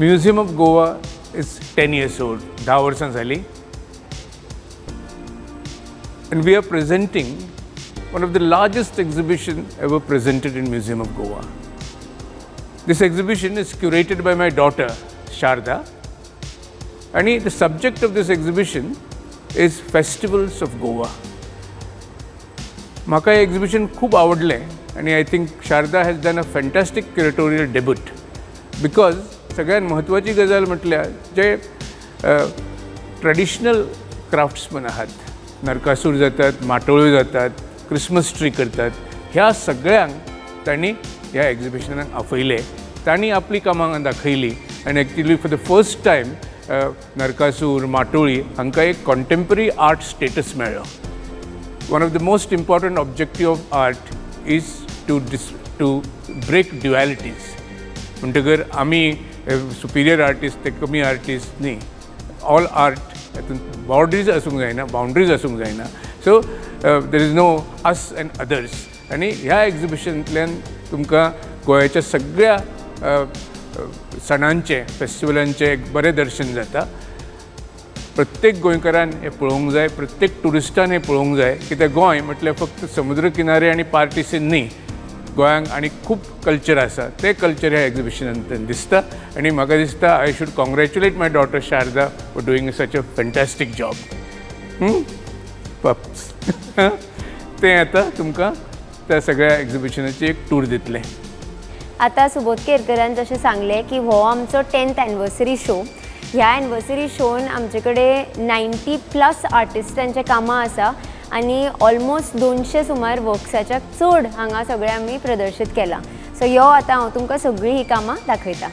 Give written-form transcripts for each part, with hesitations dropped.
Museum of Goa is 10 years old, 10 वर्सां जालीं, and we are presenting one of the largest exhibition ever presented in Museum of Goa. This exhibition is curated by my daughter Sharda, and the subject of this exhibition is Festivals of Goa. म्हाका हें exhibition खूब आवडलें आनी I think Sharda has done a fantastic curatorial debut, because सगळ्यात म्हत्वाची गजाल म्हटल्यार जे traditional craftsman आहात, नरकासूर जातात, माटोळ्यो जातात, क्रिसमस ट्री करतात, ह्या सगळ्यांक तांणी ह्या एक्झिबिशनाक आपयले. तांणी आपली कामां दाखयली आनी actually for the first time Narakasura, माटोळी हांकां एक कॉन्टेम्पररी आर्ट स्टेटस मेळ्ळो. One of the most important objective of art is to break dualities. म्हणटकर आमी सुपिरियर आर्टिस्ट, ते कमी आर्टिस्ट न्ही. ऑल आर्ट हातूंत बॉर्डरीज आसूंक जायना, बाउंड्रीज आसूंक जायना. So there is no us and others. आनी ह्या एक्झिबिशनांतल्यान तुमकां गोंयाच्या सगळ्या सणांचें, फेस्टिवलांचें एक बरें दर्शन जाता. प्रत्येक गोंयकारान हें पळोवंक जाय, प्रत्येक ट्युरिस्टान हें पळोवंक जाय, कित्याक गोंय म्हटल्यार फक्त समुद्र किनारे आनी पार्टी सीन न्ही. गोंयांक आनी खूब कल्चर आसा. तें कल्चर ह्या एक्झिबिशनांतल्यान दिसता आनी म्हाका दिसता I should congratulate my daughter Sharda for doing such a fantastic job. Pups तें आतां तुमकां त्या सगळ्या एक्झिबिशनाची एक टूर दितलें. आतां सुबोध केरकरान जशें सांगलें की हो आमचो 10th anniversary show. ह्या एनिवर्सरी शोन आमचे कडेन 90 प्लस आर्टिस्टांचे कामां आसा आनी ऑलमोस्ट 200 सुमार वर्क्साच्या चड हांगा सगळें आमी प्रदर्शीत केलां. सो यो, आतां हांव तुमकां सगळीं हीं कामां दाखयतां.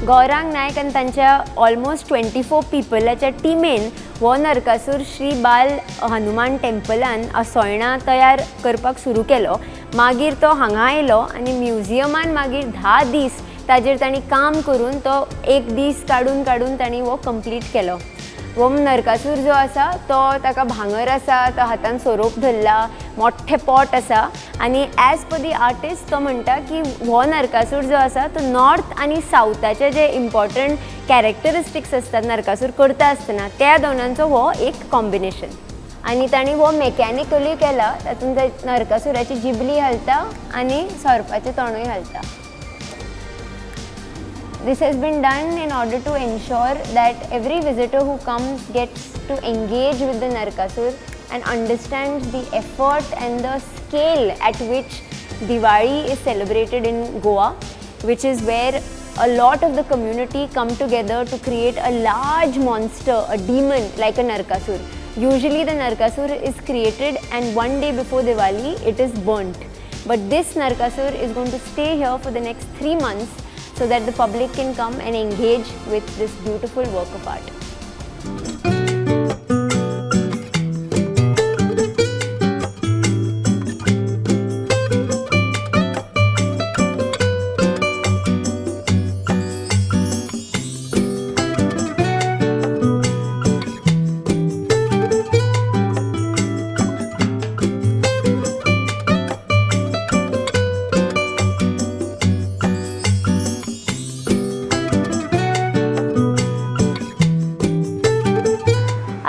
गौरांग नायक आनी तांच्या ऑलमोस्ट 24 पिपलाच्या टिमीन हो नरकासूर श्री बाल हनुमान टेम्पलान असोळणा तयार करपाक सुरू केलो. मागीर तो हांगा आयलो आनी म्युजियमान मागीर 10 दीस ताजेर तांणी काम करून, तो एक दीस काडून काडून तांणी हो कंप्लीट केलो. हो नरकासूर जो आसा तो ताका भांगर आसा, तो हातान सोरोप धरला, मोठें पोट आसा आनी एज पर दी आर्टिस्ट तो म्हणटा की हो नरकासूर जो आसा तो नॉर्थ आनी सावथाचे जे इम्पॉर्टंट कॅरेक्टरिस्टिक्स आसतात नरकासूर करता आसतना, त्या दोनांचो हो एक कॉम्बिनेशन. आनी तांणी हो मेकॅनिकली केला. तातूंत नरकासुराची जिबली घालता आनी सोरपाचें तोंडूय घालता. This has been done in order to ensure that every visitor who comes gets to engage with the Narkasur and understands the effort and the scale at which Diwali is celebrated in Goa, which is where a lot of the community come together to create a large monster, a demon like a Narkasur. Usually the Narkasur is created and one day before Diwali it is burnt. But this Narkasur is going to stay here for the next 3 months so that the public can come and engage with this beautiful work of art.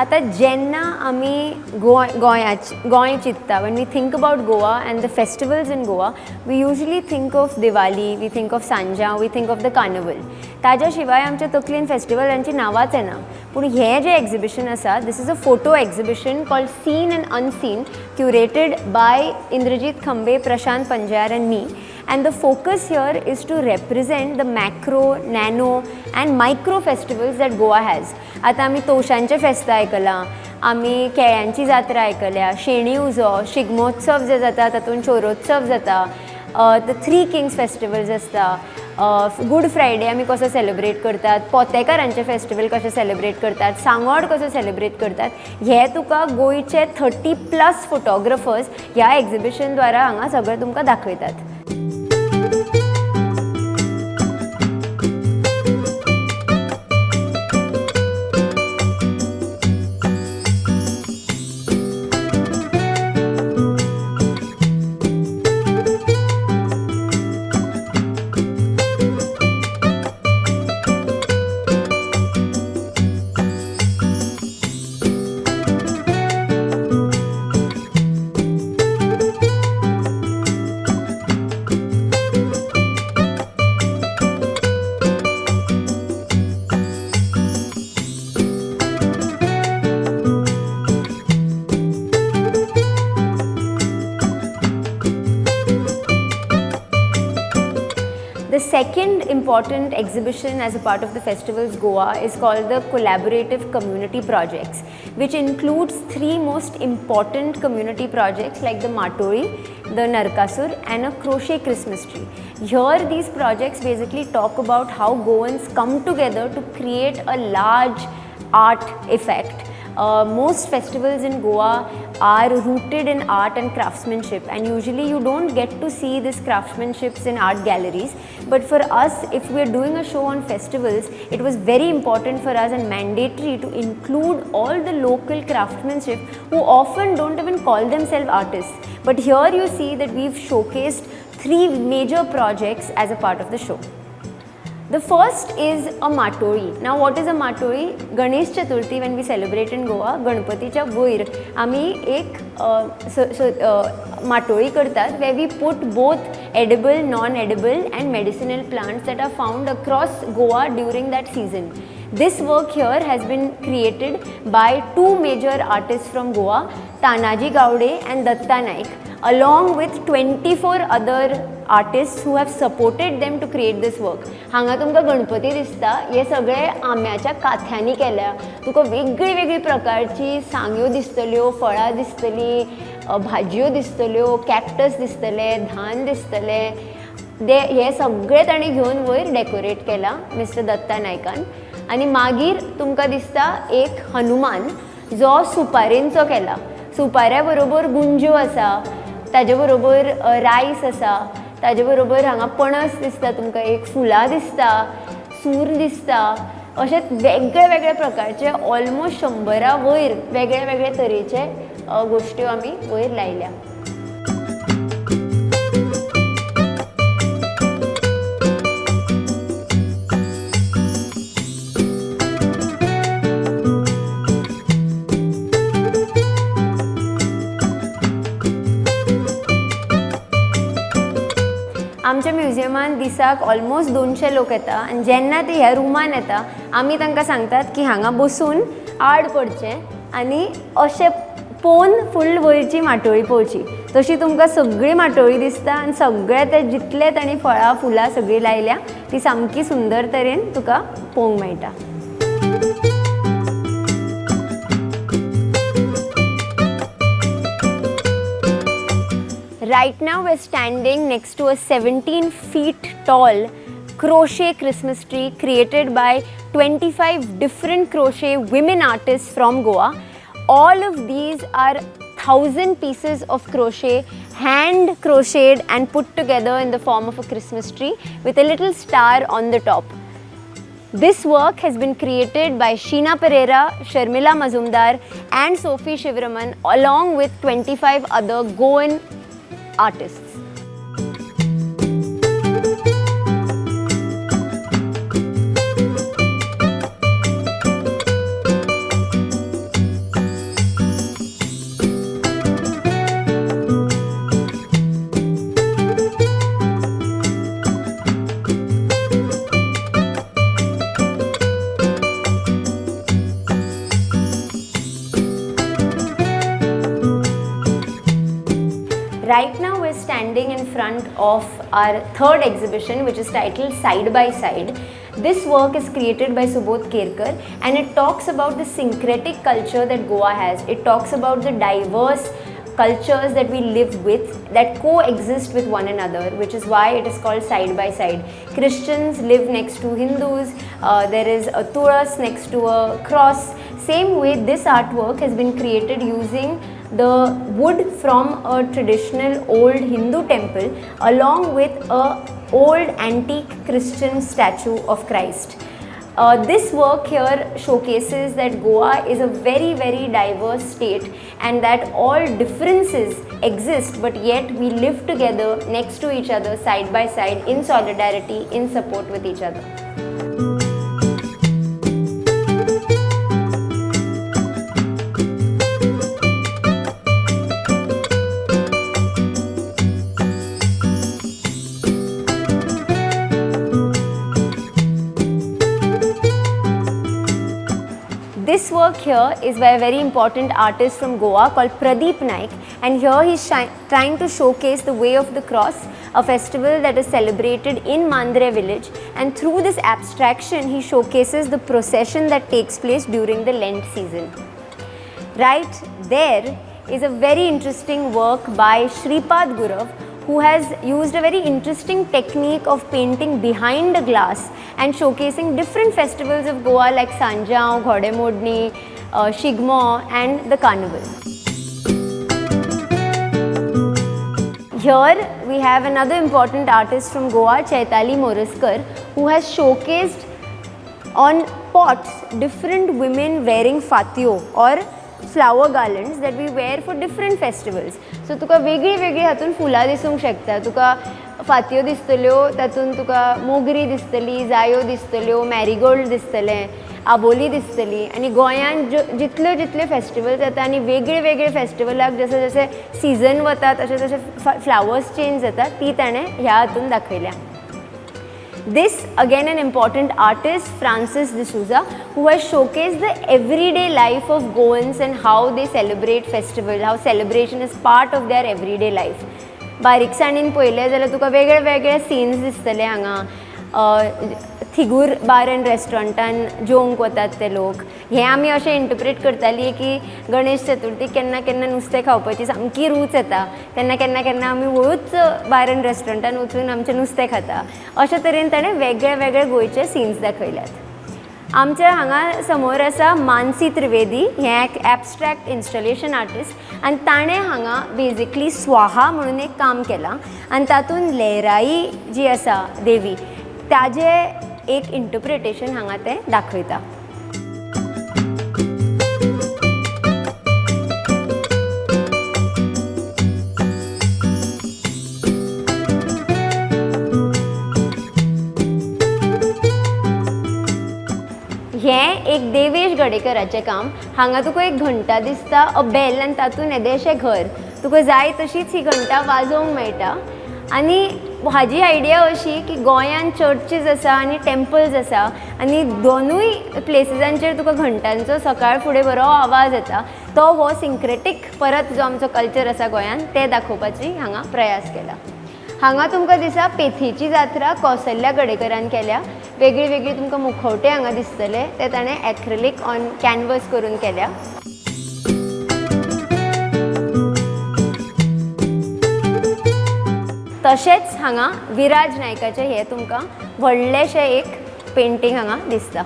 आतां जेन्ना आमी गोंय गोंयाच गोंय चिंत्ता, when we think about Goa and the festivals in Goa, we usually think of Diwali, we think of Sanjao, we think of the carnival. ताज्या शिवाय आमच्या तकलेन फेस्टिवलांची नांवांच येना. पूण हें जें एक्झिबिशन आसा, this is a photo exhibition called Seen and Unseen, curated by Indrajit Khambe, Prashant Panjiar and me, and the focus here is to represent the macro, nano and micro festivals that Goa has. आतां आमी तवशांचें फेस्त आयकलां, आमी केळ्यांची जात्रा आयकल्या, शेणी उजो, शिगमोत्सव जे जाता, तातूंत चोरोत्सव जाता, the three Kings festivals आसता. गुड फ्रायडे आमी कसो सेलिब्रेट करतात, पोतेकारांचें फेस्टिवल कशें सेलिब्रेट करतात, सांगोड कसो सेलिब्रेट करतात, हे तुका गोंयचे 30+ फोटोग्राफर्स ह्या एक्झिबिशन द्वारा हांगा सगळें तुमकां दाखयतात. The second important exhibition as a part of the Festivals Goa is called the Collaborative Community Projects, which includes three most important community projects like the Matoli, the Narkasur and a crochet Christmas tree. Here these projects basically talk about how Goans come together to create a large art effect. Most festivals in Goa are rooted in art and craftsmanship, and usually you don't get to see this craftsmanships in art galleries. But for us, if we are doing a show on festivals, it was very important for us and mandatory to include all the local craftsmanship who often don't even call themselves artists. But here you see that we've showcased three major projects as a part of the show. The first is a matoli. Now what is a matoli? Ganesh Chaturthi when we celebrate in Goa, गणपतीच्या वयर आमी एक माटोळी करतात where we put both edible, non-edible and medicinal plants that are found across Goa during that season. This work here has been created by two major artists from Goa, Tanaji Gaude and Datta Naik, along with 24 other artists who have supported them to create this work. हांगा तुमकां गणपती दिसता, हे सगळे आंब्याच्या काथ्यांनी केल्या. तुका वेगळी वेगळी प्रकारची सांग्यो दिसतल्यो, फळां दिसतली, भाजयो दिसतल्यो, कॅक्टस दिसतले, धान दिसतले. हे सगळे ताणें घेवन वयर डेकोरेट केला मिस्टर दत्ता नायकान. आनी मागीर तुमकां दिसता एक हनुमान जो सुपारेंचो केला. सुपाऱ्या बरोबर गुंज्यो आसा, ताजे बरोबर रायस आसा, ताजे बरोबर हांगा पणस दिसता तुमकां, एक फुलां दिसता, सूर दिसता. अशें वेगळे वेगळे प्रकारचे ऑलमोस्ट 100 वयर वेगळे वेगळे तरेचे गोश्ट्यो आमी वयर लायल्या. आमच्या म्युझियमान दिसाक ऑलमोस्ट 200 लोक येता आनी जेन्ना ते ह्या रुमान येता आमी तांकां सांगतात की हांगा बसून आड पडचें आनी अशें पळोवन फुल वयरची माटोळी पळोवची. तशी तुमकां सगळी माटोळी दिसता आनी सगळे ते जितले तांणी फळां फुलां सगळीं लायल्या ती सामकी सुंदर तरेन तुका पळोवंक मेळटा. Right now we're standing next to a 17 feet tall crochet Christmas tree created by 25 different crochet women artists from Goa. All of these are 1,000 pieces of crochet, hand crocheted and put together in the form of a Christmas tree with a little star on the top. This work has been created by Sheena Pereira, Sharmila Mazumdar and Sophie Shivraman along with 25 other Goan artists. Right now we're standing in front of our third exhibition, which is titled Side by Side. This work is created by Subodh Kerkar and it talks about the syncretic culture that Goa has. It talks about the diverse cultures that we live with that coexist with one another, which is why it is called side by side. Christians live next to Hindus, there is a tulas next to a cross. Same way, this artwork has been created using the wood from a traditional old Hindu temple along with a old antique Christian statue of Christ. This work here showcases that Goa is a very, very diverse state and that all differences exist, but yet we live together next to each other, side by side, in solidarity, in support with each other. This work here is by a very important artist from Goa called Pradeep Naik, and here he's trying to showcase the Way of the Cross, a festival that is celebrated in Mandre village, and through this abstraction he showcases the procession that takes place during the Lent season. Right there is a very interesting work by Shripad Gurav, who has used a very interesting technique of painting behind a glass and showcasing different festivals of Goa like Sanjao, Ghodemodni, Shigmo and the Carnival. Here we have another important artist from Goa, Chaitali Moraskar, who has showcased on pots different women wearing fatio or flower garlands that we wear for different festivals. So तुका वेगळी वेगळी हातून फुलां दिसूंक शकता, तुका फातयो दिसतल्यो, तातूंत तुका मोगरी दिसतली, जायो दिसतल्यो, मॅरीगोल्ड दिसतलें, आबोली दिसतली. आनी गोंयांत जितल्यो जितल्यो फेस्टिवल जाता आनी वेगळे वेगळे फेस्टिवलाक जशें जशें सिजन वता तशें तशें फ्लावर्स चेंज जाता, ती ताणें ह्या हातून दाखयल्या. This again an important artist, Francis D'Souza, who has showcased the everyday life of Goans and how they celebrate festival, how celebration is part of their everyday life. बारीकसाणीन पळयलें जाल्यार तुका वेगळे वेगळे सीन्स दिसतले हांगा. थिगूर बार एंड रेस्टॉरंटान जेवंक वतात ते लोक. हें आमी अशें इंटरप्रेट करताली की गणेश चतुर्थी केन्ना केन्ना नुस्तें खावपाची सामकी रूच येता, तेन्ना केन्ना केन्ना आमी हळूच बार एंड रेस्टॉरंटान वचून आमचें नुस्तें खाता. अशे तरेन ताणें वेगळे वेगळे गोंयचे सीन्स दाखयल्यात. आमच्या हांगा समोर आसा मानसी त्रिवेदी, हें एक एबस्ट्रेक्ट इन्स्टॉलेशन आर्टिस्ट, आनी ताणें हांगा बेजिकली स्वाहा म्हणून एक काम केलां आनी तातूंत लहराई जी आसा देवी ताजें एक इंटरप्रिटेशन हांगा तें दाखयता. हें एक देवेश गडेकराचें काम. हांगा तुका एक घंटा दिसता, अ बेल, आनी तातूंत येदेशें घर, तुका जाय तशीच ही घंटा वाजोवंक मेळटा. आनी हाजी आयडिया अशी की गोंयांत चर्चीज आसा आनी टेम्पल्स आसा आनी दोनूय प्लेसीसांचेर तुका घंटांचो सकाळ फुडें बरो आवाज येता. तो हो सिंक्रेटीक परत जो आमचो कल्चर आसा गोंयांत तें दाखोवपाची हांगा प्रयास केला. हांगा तुमकां दिसा पेथीची जात्रा कौसल्या गडेकरान केल्या. वेगळी वेगळी तुमकां मुखवटे हांगा दिसतले, ते ताणें एक्रिलीक ऑन कॅनवस करून केल्या. तशेंच हांगा विराज नायकाचें हें तुमकां व्हडलेशें एक पेंटींग हांगा दिसता.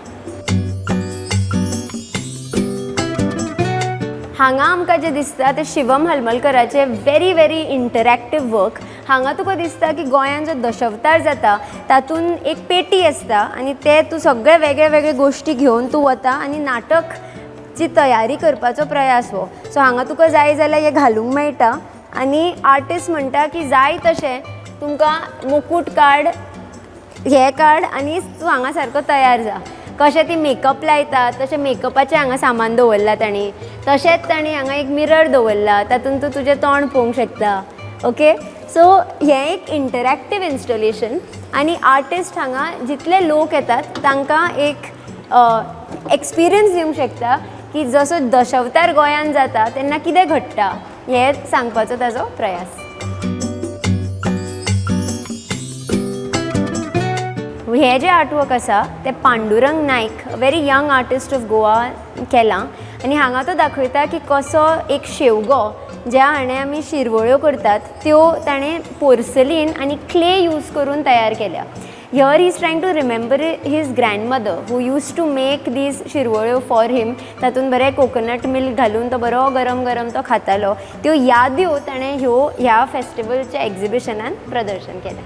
हांगा आमकां जें दिसता तें शिवम हलमलकराचें व्हेरी व्हेरी इंटरॅक्टीव वर्क. हांगा तुका दिसता की गोंयांत जो दशअवतार जाता तातूंत एक पेटी आसता आनी ते तूं सगळे वेगळे वेगळे गोश्टी घेवन तूं वता आनी नाटकची तयारी करपाचो प्रयास हो. सो हांगा तुका जाय जाल्यार हें घालूंक मेळटा आनी आर्टिस्ट म्हणटा की जाय तशें तुमकां मुकूट काड, हें काड आनी तूं हांगा सारको तयार जा. कशें ती मेकअप लायता तशें मेकअपाचें हांगा सामान दवरलां तांणी. तशेंच तांणी हांगा एक मिरर दवरला, तातूंत तूं तुजें तोंड पळोवंक शकता. ओके, सो हें एक इंटरॅक्टीव इन्स्टॉलेशन आनी आर्टिस्ट हांगा जितले लोक येतात तांकां एक एक्सपिरियन्स दिवंक शकता की जसो दशअवतार गोंयांत जाता तेन्ना कितें घडटा हें सांगपाचो ताजो प्रयास. हें जें आर्टवर्क आसा तें Pandurang Naik, very young artist of Goa, केलां आनी हांगा तो दाखयता की कसो एक शेवगो ज्या हाणें आमी शिरवळ्यो करतात त्यो ताणें पोर्सलीन आनी क्ले यूज करून तयार केल्या. Here he is trying to remember his grandmother who used to make these शिरवळ्यो for him. तातूंत बरें कोकोनट मिल्क घालून तो बरो गरम गरम तो खातालो. त्यो याद्यो ताणें ह्यो ह्या फेस्टिवलच्या एग्जिबिशनान प्रदर्शन केलें.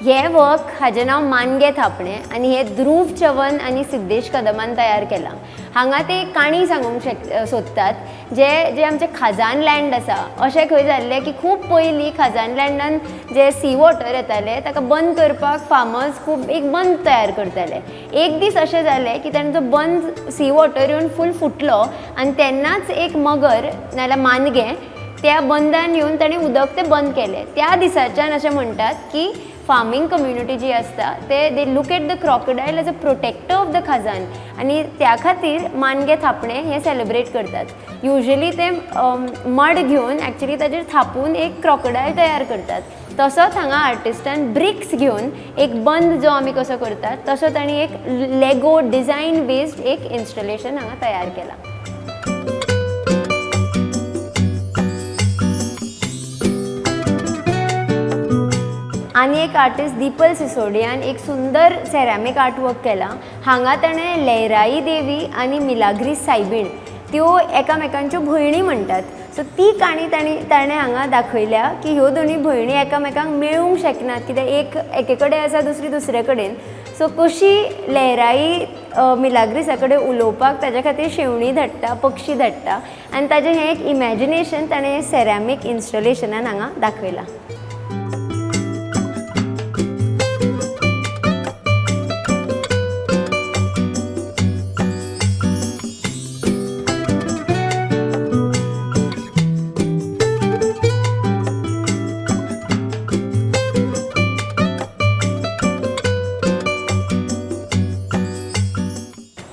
हें वर्क हाजें नांव मानगें थापणें आनी हें ध्रुव चवन आनी सिद्धेश कदमान तयार केलां. हांगा ते एक काणी सांगूंक सोदतात जे जे आमचें खाजन लँड आसा अशें खंय जाल्लें की खूब पयलीं खाजन लँडान जे सी वॉटर येतालें ताका बंद करपाक फार्मर्स खूब एक बंद तयार करताले. एक दीस अशें जालें की तांचो बंद सी वॉटर येवन फूल फुटलो आनी तेन्नाच एक मगर नाजाल्यार मानगें त्या बंदान येवन ताणें उदक तें बंद केलें. त्या दिसाच्यान अशें म्हणटात की फार्मींग कम्युनिटी जी आसता ते they look at the crocodile as a protector of the खाजन आनी त्या खातीर मानगें थापणें हें सेलिब्रेट करतात. युजली ते मड घेवन एक्चुली ताजेर थापून एक क्रॉकडायल तयार करतात. तसोच हांगा आर्टिस्टान ब्रिक्स घेवन एक बंद जो आमी कसो करतात तसो तांणी एक लेगो डिजायन बेस्ड एक इन्स्टॉलेशन हांगा तयार केलां. आनी एक आर्टिस्ट दीपल सिसोडियान एक सुंदर सेरामीक आर्टवर्क केलां. हांगा ताणें लहराई देवी आनी मिलाग्रीस सायबीण त्यो एकामेकांच्यो भयणी म्हणटात. सो ती काणी ताणें हांगा दाखयल्या की ह्यो दोनूय भयणी एकामेकांक मेळूंक शकनात कित्याक एक एके कडेन आसा दुसरी दुसरे कडेन. सो कशी लहराई मिलाग्रिसा कडेन उलोवपाक ताज्या खातीर शेवणीं धाडटा, पक्षी धाडटा आनी ताजें हें एक इमॅजिनेशन ताणें सेरामीक इन्स्टॉलेशनान हांगा दाखयलां.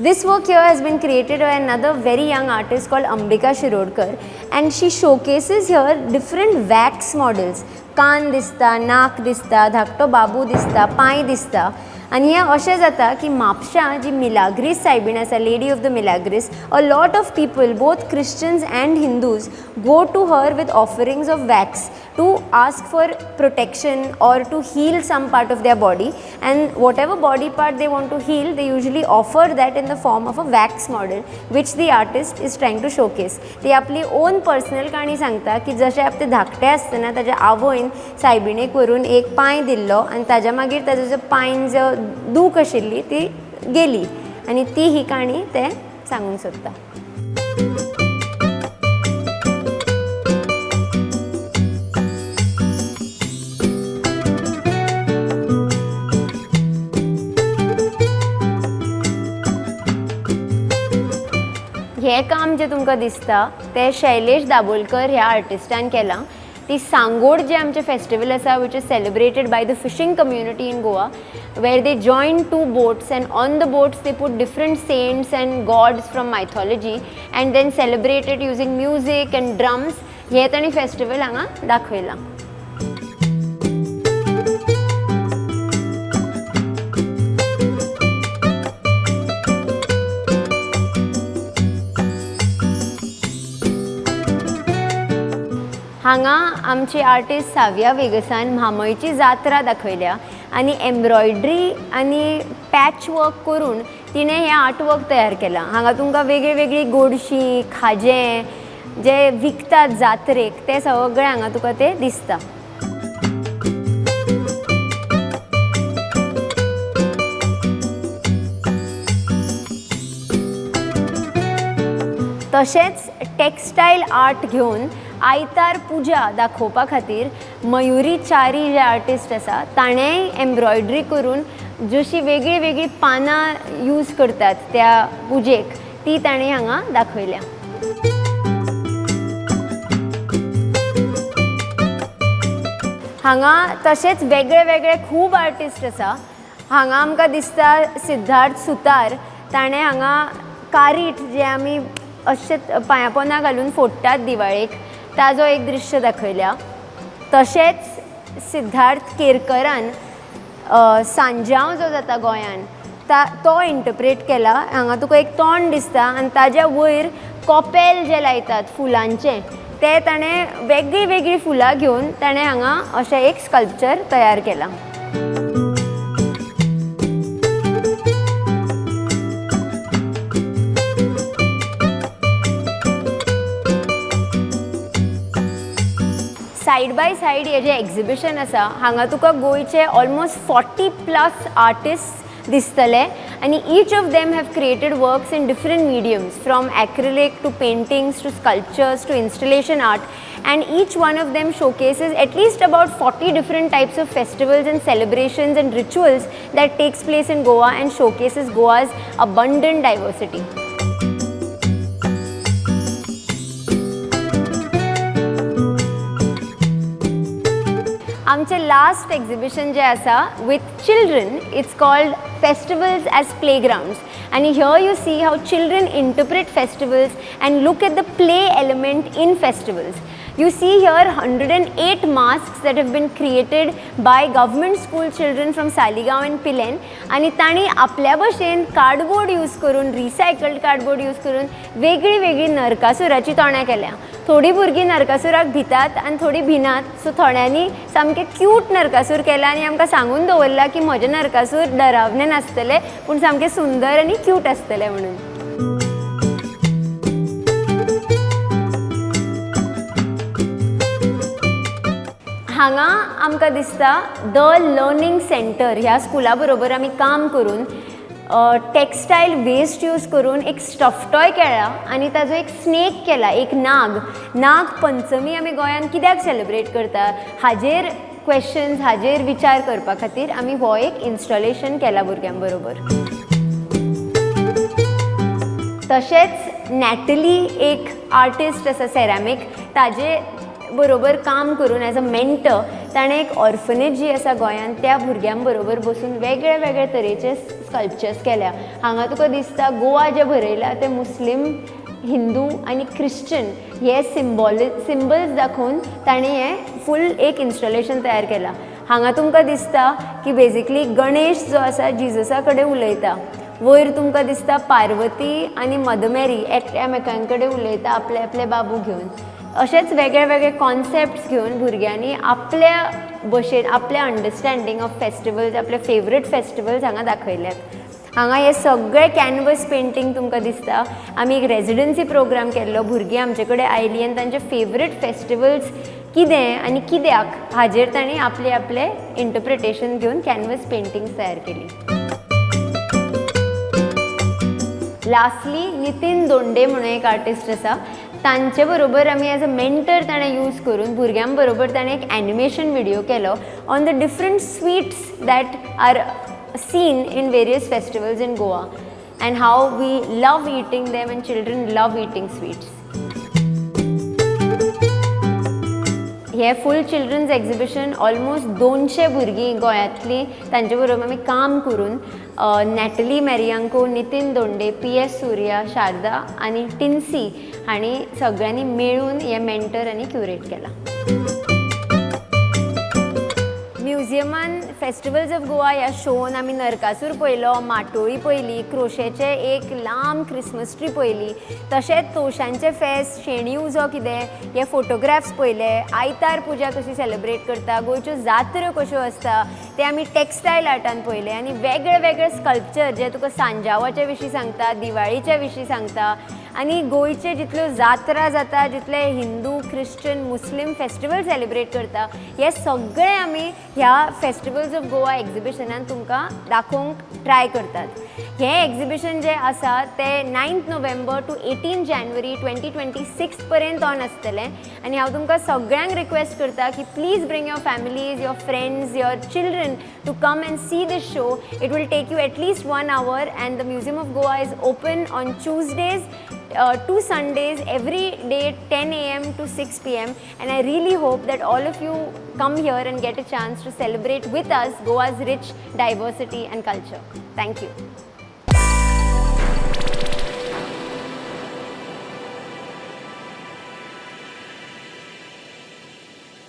This work here has been created by another very young artist called Ambika Shirodkar, and she showcases here different wax models. कान दिसता, नाक दिसता, धाकटो बाबू दिसता, पांय दिसता. आनी हें अशें जाता की म्हापशां जी मिलाग्रीस सायबीण आसा, lady of the Milagres, a lot of people, both Christians and Hindus, go to her with offerings of wax to ask for protection or to heal some part of their body, and whatever body part they want to heal, they usually offer that in the form of a wax model which the artist is trying to showcase. ती आपली own personal काणी सांगता की जशें आपले धाकटे आसतना ताज्या आवयन सायबिणेक व्हरून एक पांय दिल्लो आनी ताज्या मागीर ताजो जो पांयन जो दूख आशिल्ली ती गेली आनी ती ही काणी ते सांगूंक सोदता. हें काम जें तुमकां दिसता तें शैलेश दाबोलकर ह्या आर्टिस्टान केलां. ती सांगोड जें आमचें फेस्टिवल आसा which is celebrated by the fishing community in Goa, where they join two boats and on the boats they put different saints and gods from mythology and then celebrate it using music and drums. हें तांणी festival हांगा दाखयलां. हांगा आमची artist साविया वेगसान म्हामयची जात्रा दाखयल्या आनी embroidery आनी पॅच वर्क करून तिणें हें आर्ट वर्क तयार केलां. हांगा तुमकां वेगळी वेगळी गोडशीं, खाजें जे विकतात जात्रेक तें सगळें हांगा तुका तें दिसता. तशेंच टेक्स्टायल आर्ट घेवन आयतार पुजा दाखोवपा खातीर मयुरी च्यारी जे आर्टिस्ट आसा ताणेंय एम्ब्रॉयड्री करून जशी वेगळी वेगळी पानां यूज करतात त्या पुजेक ती ताणें हांगा दाखयल्या. हांगा तशेंच वेगळे वेगळे खूब आर्टिस्ट आसा. हांगा आमकां दिसता सिद्धार्थ सुतार ताणें हांगा कारीट जें आमी अशें पांया पोंदा घालून फोडटात दिवाळेक ताजो एक दृश्य दाखयल्या. तशेंच सिद्धार्थ केरकरान सांजांव जो जाता गोंयान तो इंटरप्रेट केला. हांगा तुका एक तोंड दिसता आनी ताज्या वयर कॉपेल जें लायतात फुलांचें तें ताणें वेगळीं वेगळीं फुलां घेवन ताणें हांगा अशें एक स्कल्पचर तयार केलां. सायड बाय सायड हे जें एक्जिबिशन आसा हांगा तुका गोंयचे ऑलमोस्ट 40+ आर्टिस्ट दिसतले आनी each of them have created works in different mediums from acrylic to paintings to sculptures to installation art and each one of them showcases at least about 40 different types of festivals and celebrations and rituals that takes place in Goa and showcases Goa's abundant diversity. आमचें last exhibition जें आसा with children it's called festivals as playgrounds आनी here you see how children interpret festivals and look at the play element in festivals. You see here 108 masks that have been created by government school children from Saligao and Pilerne आनी तांणी आपल्या भशेन cardboard use करून recycled cardboard use करून वेगळीं वेगळीं नरकासुराची तोंडां केल्या. थोडीं भुरगीं नरकासुराक भितात आनी थोडीं भिनात. सो थोड्यांनी सामकें क्यूट नरकासूर केला आनी आमकां सांगून दवरला की म्हजें नरकासूर डरावने नासतले पूण सामकें सुंदर आनी क्यूट आसतले म्हणून. हांगा आमकां दिसता the learning centre ह्या स्कुला बरोबर आमी काम करून टेक्स्टायल वेस्ट यूज करून एक स्टफ टॉय केला आनी ताजो एक स्नेक केला, एक नाग. नाग पंचमी आमी गोंयांत कित्याक सेलिब्रेट करता हाजेर क्वेश्चन्स हाजेर विचार करपा खातीर आमी हो एक इन्स्टॉलेशन केला भुरग्यां बरोबर. तशेंच नॅटली एक आर्टिस्ट आसा सेरामीक ताजे बरोबर काम करून एज अ मेंटर ताणें एक ऑर्फनेज जी आसा गोंयांत त्या भुरग्यां बरोबर बसून वेगळे वेगळे तरेचे स्कल्पचर्स केल्या. हांगा तुका दिसता गोवा जें बरयलां तें मुस्लीम, हिंदू आनी क्रिश्चन हे सिंबल्स दाखोवन ताणें हें फूल एक इन्स्टॉलेशन तयार केलां. हांगा तुमकां दिसता की बेजिकली गणेश जो आसा जिजसा कडेन उलयता, वयर तुमकां दिसता पार्वती आनी मदर मेरी एकामेकां कडेन उलयता आपले आपले बाबू घेवन. अशेंच वेगळे वेगळे कॉन्सेप्ट्स घेवन भुरग्यांनी आपल्या भशेन आपल्या अंडरस्टँडींग ऑफ फेस्टिवल्स आपले फेवरेट फेस्टिवल्स हांगा दाखयल्यात. हांगा हे सगळे कॅनवस पेंटींग तुमकां दिसता. आमी एक रेजिडन्सी प्रोग्राम केल्लो, भुरगीं आमचे कडेन आयलीं आनी तांचे फेवरेट फेस्टिवल्स कितें आनी कित्याक हाजेर तांणी आपले आपले इंटरप्रिटेशन घेवन कॅनवस पेंटिंग्स तयार केली. लास्टली नितीन दोंडे म्हणून एक आर्टिस्ट आसा तांचे बरोबर आमी एज अ मेंटर ताणें यूज करून भुरग्यां बरोबर ताणें एक एनिमेशन विडियो केलो on the different sweets that are seen in various festivals in Goa and how we love eating them and children love eating sweets. हे फूल चिल्ड्रन्स एक्झिबिशन ऑलमोस्ट 200 भुरगीं गोंयांतलीं तांचे बरोबर आमी काम करून Natalie Marianco, Nitin Donde, PS Surya, Sharada आनी टिन्सी हांणी सगळ्यांनी मेळून हें मेंटर आनी क्युरेट केलां. म्युझियमान फेस्टिवल्स ऑफ गोवा ह्या शोन आमी नरकासूर पळयलो, माटोळी पळयली, क्रोशेचें एक लांब क्रिसमस ट्री पळयली, तशेंच तोशांचें फेस्त, शेणी उजो कितें हे फोटोग्राफ्स पळयले, आयतार पुजा कशी सेलिब्रेट करता, गोंयच्यो जात्रो कश्यो आसता ते आमी टेक्स्टायल आर्टान पळयले आनी वेगळे वेगळे स्कल्पचर जे तुका सांजावाच्या विशीं सांगता, दिवाळीच्या विशीं सांगता आनी गोंयचे जितल्यो जात्रा जाता, जितले हिंदू, क्रिश्चन, मुस्लीम फेस्टिवल सेलिब्रेट करता, हे सगळे आमी ह्या फेस्टिवल्स ऑफ गोवा एक्झिबिशनान तुमकां दाखोवंक ट्राय करतात. हें एक्झिबिशन जें आसा तें 9 नोव्हेंबर टू 18 जानेवारी 2026 पर्यंत ऑन आसतलें आनी हांव तुमकां सगळ्यांक रिक्वेस्ट करता की please bring your families, your friends, your children to come and see this show. It will take you at least 1 hour and the Museum of Goa is open on Tuesdays to Sundays every day 10 a.m. to 6 p.m. and I really hope that all of you come here and get a chance to celebrate with us Goa's rich diversity and culture. Thank you.